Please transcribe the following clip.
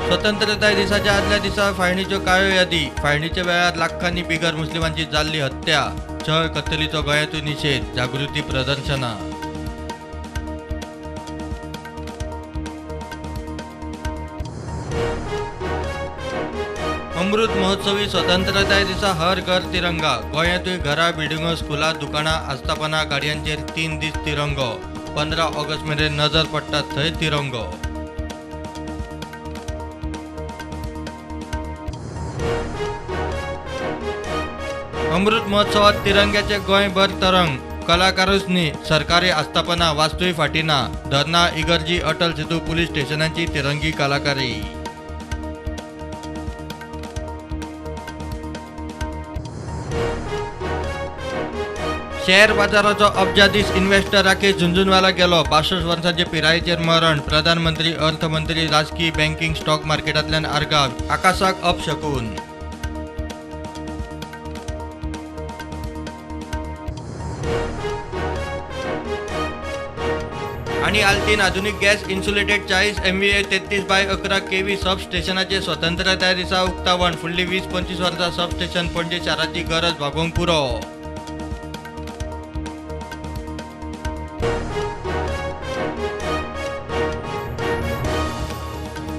स्वतंत्रताय दिसाच्या आदल्या दिसा फाळणीच्यो काळ्यो यादी. फाळणीच्या वेळार लाखांनी बिगर मुस्लिमांची जाल्ली हत्या. छळ कत्तलीचो गोंयांतूय निशेध. जागृती प्रदर्शनां. अमृत महोत्सवी स्वतंत्रताय दिसा हर घर तिरंगा. गोंयांतूय घरां, बिल्डिंगो, स्कुलां, दुकानां, आस्थापनां, गाडयांचेर 3 दीस तिरंगो. 15 ऑगस्ट मेरेन नजर पडटा थंय तिरंगो. अमृत महोत्सवात तिरंग्याचे गोंयभर तरंग. कलाकारूच न्ही, सरकारी आस्थापनां, वास्तूय फाटीं ना. धरणां, इगर्जी, अटल सेतू, पुलीस स्टेशनांची तिरंगी कलाकारी. शेअर बाजाराचो अब्जाधीश इन्व्हेस्टर राकेश झुनझुनवाला गेलो. 62 वर्सांचे पिरायेचेर मरण. प्रधानमंत्री, अर्थमंत्री, राजकी, बँकिंग, स्टॉक मार्केटांतल्यान आर्गां. आकाशाक अपशकून. आनी आल्तीन आधुनिक गॅस इन्सुलेटेड 40 MVA 33/11 kV सब स्टेशनाचे स्वतंत्रताय दिसा उक्तावण. फुडलीं 20-25 वर्सां सब स्टेशन पणजे शाराची गरज भागोवंक पुरो.